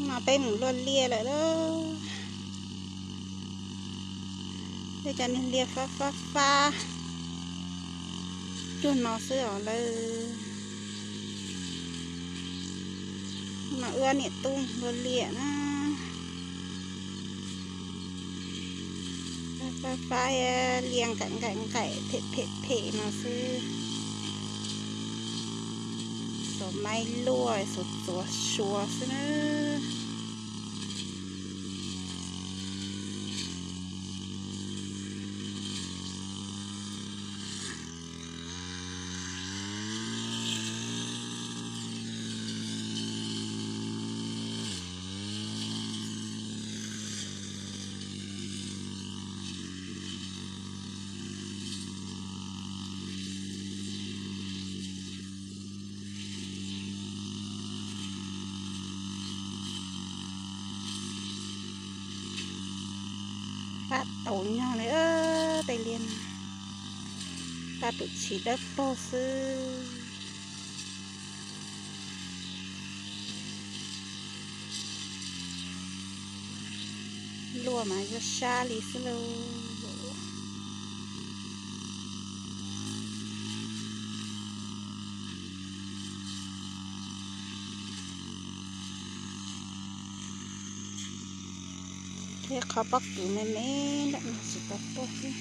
No peb mus luaj liaj lawm lauj. Peb cov niag liaj fab fab fab cuag no xwb os lawm. No wb niam tub luaj liaj na. Fab fab fab, liaj nqaim nqaim nqaim phem phem phem no xwb. Xuas maib luaj, xuas txuas suav xwb na. Fab tau nyog li tej liaj no, fab tus tshis dawb paug xwb. Luaj mas yuav sab li xwb lauj. Thiab qhov pob kws me me ntawm no tsis tau tuaj xwb.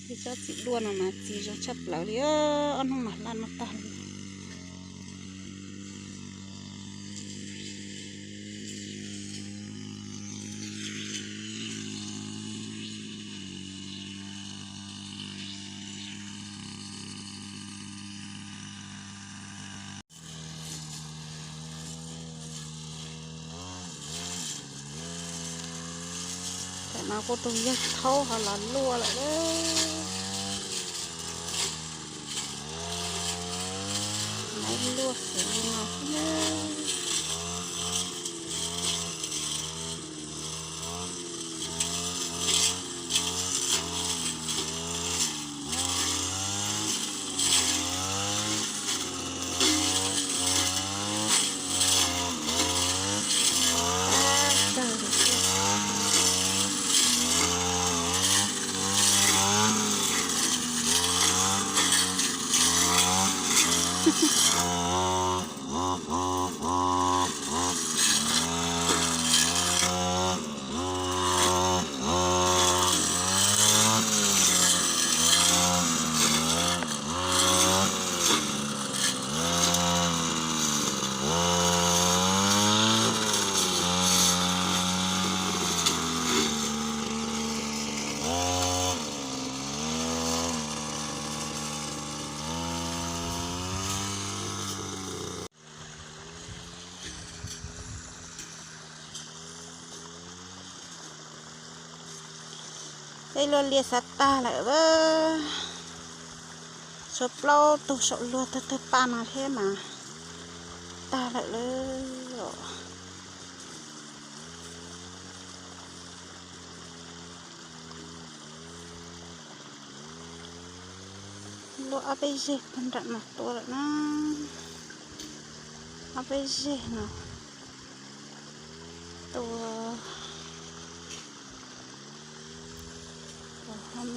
Tej tsob txiv duaj no mas txi zoo tshaj plaws li, ob hnub mas laj no tag li. Tam no kuj tus yawg thaub ho los luaj lawm. Maib luaj xwb no xwb. Peb luaj liaj xav tag lawm. Tshuav plaub tug saum luag tawg tawg paj no thiab mas tag lawm lauj. Luaj ob peb zeg puag nram no tuaj lawm na. Ob peb zeg no tuaj,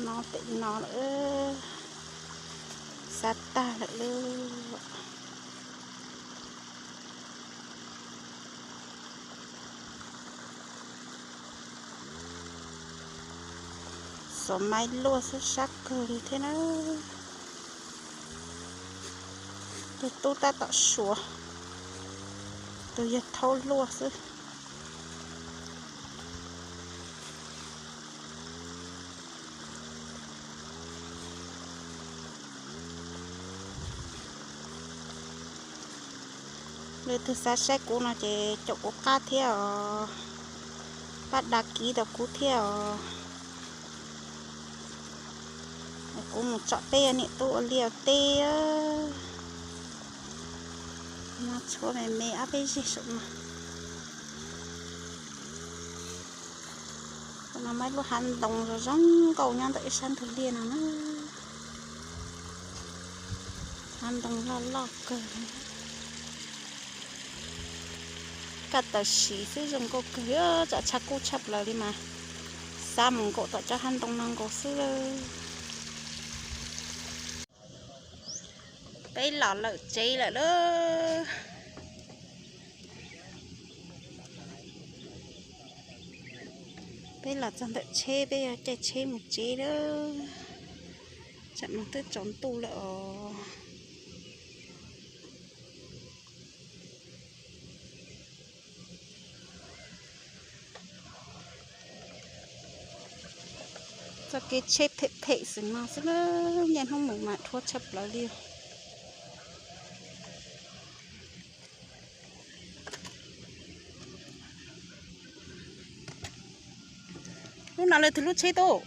no pem no lawm, xav tag lawm lauj. Xuas maib luaj xwb sab kawg li thiab na. Tus tub tab tom suav, tus yawg thaub luaj xwb. Leej twg xav saib kuv no ces caum kuv qab thiab os, pab đăng ký rau kuv thiab os. Kuv mus tsom peb niam tub ua liaj ua teb. Mas tshuav me me ob peb zeg saum no. Tus no mas ib lub hav ntoo zoo zoo nkauj nyob ntawm ib sab ntug liaj no na. Hav ntoo loj loj kawg. Kaj tawm siv xwb zoo nkauj kawg, tsam tshaj kub tshaj plaws li mas xav mus nkaum tom cov hav ntoo no nkaus xwb lawm. Peb los lawm tsev lawm lauj. Peb los txog ntawm tsheb, peb yuav caij tsheb mus tsev lawm. Tsam no twb tsaus ntuj lawm os. Txoj kev tsheb phem phem xwm no xwb, niaj hnub mus mas dhuav tshaj plaws li. Lub no lawv twg lub tsheb tub?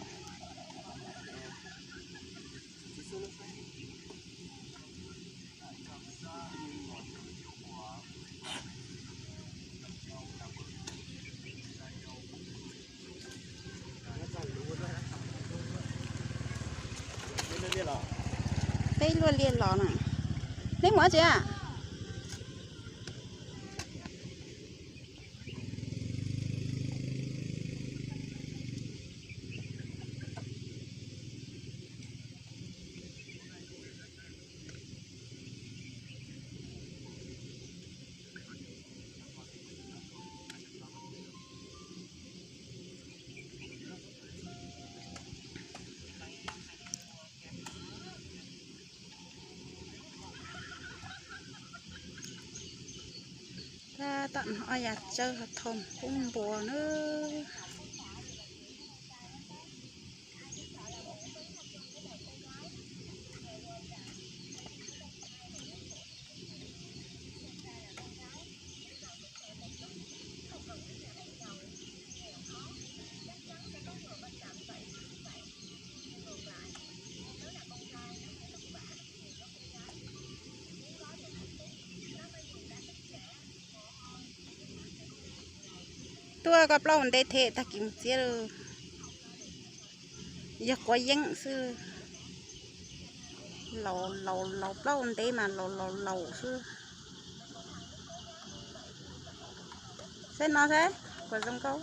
Peb luaj liaj los na. Neb mus dab tsi a? Tab tom no ob yav tsawb ho thau pub npua na. Tuaj koj plaub ntev thiab tag kis mus txiav lawm. Yog quav yeeb xwb. Laus laus laus plaub ntev mas laus laus laus xwb. Saib no saib puas zoo nkauj.